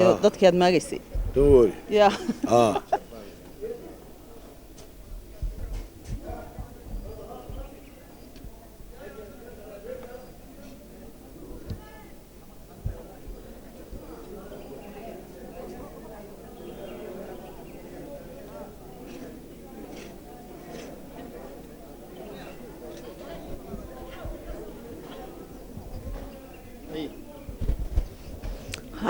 Dadkii aad maagaysay. Don't worry. Ya. Ah.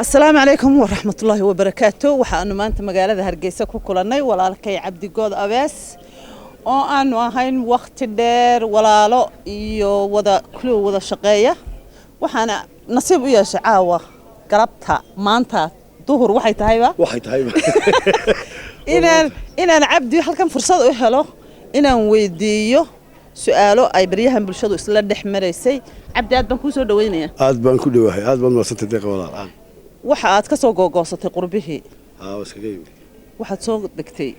Asalaamu calaykum waraxmatullaahi wabarakaatu. Waxaanu maanta magaalada Hargeysa ku kulannay walaalkay Cabdigood Abees oo aanu ahayn wakhti dheer walaalo iyo wada kulo wada shaqeeya. Waxaana nasiib u yeeshay caawa galabta maanta duhur waxay tahayba waxay tahay inaan Cabdi halkan fursad u helo inaan weydiiyo su-aalo ay baryahan bulshadu isla dhex maraysay. Cabdi, aad baan kuu soo dhaweynaya. Aad baan ku dhowahay, aad baan mahadsantay Deeqa walaal. Aad Waxa aad ka soo googoosatay qurbihii. Aa, waa iskaga yimid. Waxaad soo degtay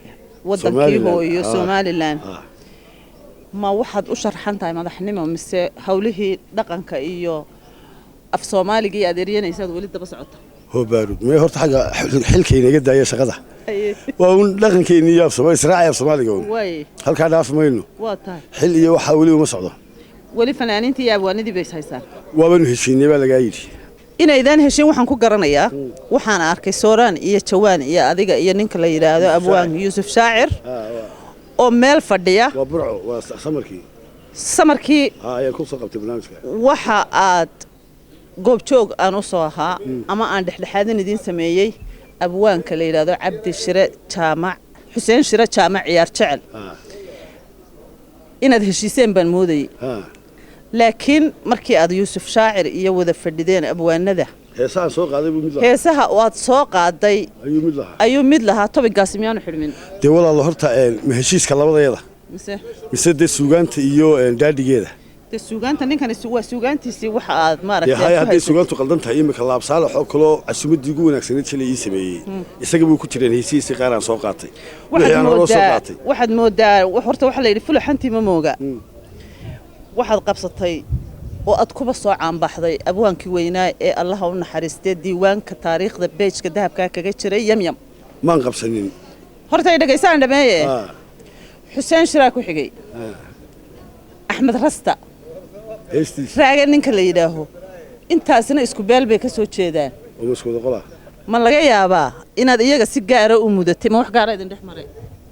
wadankii Somaliland. hooyo. Ah. Somalilan. Ah. Ma waxaad u sharxan tahay madaxnimo mise hawlihii dhaqanka iyo af Soomaaliga iyo adeeryanaysaad weli daba socota? Hoo baarud mee horta xagga xilkayna iga daaya shaqada. Waa un dhaqankeenni iyo af Soomaali israaci af Soomaaliga un. Waay. Halkaa dhaafi mayno. Waa tahay. Xil iyo waxaa weli uma socdo. Weli fanaaniintii iyo abwaanadii bay is haysaan. Waabanu heshiinay baa lagaa yidhi. Inaydaan heshin waxaan ku garanayaa waxaan arkay Sooraan iyo Jawaan iyo adiga iyo ninka la yidhaahdo abwaan Yuusuf Shaacir oo meel fadhiya. Waa Burco, waa samarkii. Samarkii. Aa, ayaan ku soo qabtay barnaamijka. Waxa aad goobjoog aan u soo ahaa ama aan dhexdhexaadin idiin sameeyey abwaanka la yidhaahdo Cabdi Shire Jaamac, Xuseen Shire Jaamac Ciyaar Jecel. Inaad heshiiseen baan moodayey. Laakiin markii aad Yuusuf Shaacir iyo wada fadhideen abwaanada, heesahan soo qaaday buu mid lahaa. Heesaha oo aad soo qaaday ayuu mid lahaa. Ayuu mid lahaa. Topic-gaasi miyaanu xidhmin? Dee walaalo horta ma heshiiska labadayada mise mise dee suugaanta iyo daadhigeeda? Dee suugaanta ninkani waa suugaantiisii waxa aad dee maaragtay haya aad ku hadday haysatay. Suugaantu qaldan tahay imika Laabsaalax oo kaloo casuumaddii ugu wanaagsanayd shalay ii sameeyey isaga buu ku jireen heesihiisii qaar aan soo qaatay wixii Waxaad aan horoo soo moodaa qaatay. Waxaad moodaa horta waxaa la yidhi fulaxantii ma mooga. Waxaad qabsatay oo aad kuba soo caanbaxday abwaankii weynaa ee Allaha u naxariistee diiwaanka taariikhda beejka dahabkaa kaga jiray Yamyam. Maan qabsanin. Horta ay dhegaysaan dhameeye. Xuseen Shiraa ku xigay, Axmed Rasta, heestiisa Raaga ninka la yidhaaho, intaasina isku beel bay ka soo jeedaan. Oo ma isku wada qolaa? Ma laga yaabaa inaad iyaga si gaara u mudatay? Ma wax gaara idin dhex maray?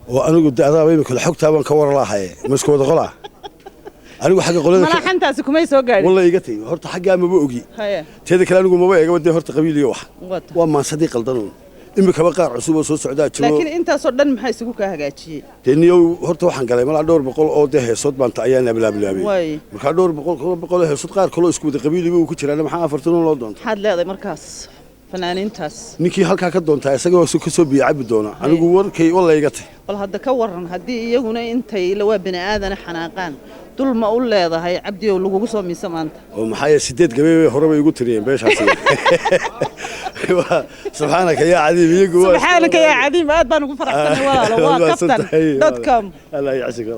Oo anigu de adaaba imika xogtaa baan ka war lahaye, ma isku wada qolaa? Anigu xagga qolada Malaaxantaasi kumay soo gaadhin. Walla iga tagi horta xaggaa maba ogi. Haya. Teeda kale anigu maba eegaba dee horta qabiil iyo wax. Wata. Waa maansadii qaldanuun, imikaba qaar cusub oo soo socdaa jiro. Laakiin intaasoo dhan maxaa isugu kaa hagaajiyey? Dee niyow horta waxaan galay malaa dhowr boqol oo dee heesood baanta ayaan ablaabilaabay. Waay. Markaa dhowr boqol oo heesood qaar kaloo isku wada qabiiliba uu ku jiraan, maxaa 40 loo doonta? Maxaad leedahay markaas fanaaniintaas? Ninkii halkaa ka doontaa isagoo ka soo biyo cabi doona. Anigu warkay walla iga tay. Bal hadda ka waran haddii iyaguna intay ila waa bini aadana xanaaqaan, dul ma u leedahay Cabdiyow lagugu soo miisa maanta? Oo maxaa yeele 8 gabay bay horeba igu tiriyeen beeshaasi. Subxaanaka yaa cadiim, iyagu Subxaanaka yaa cadiim, aad baan ugu faraxsanay walaalo. Waa kaftan.com. Allah yacsiga.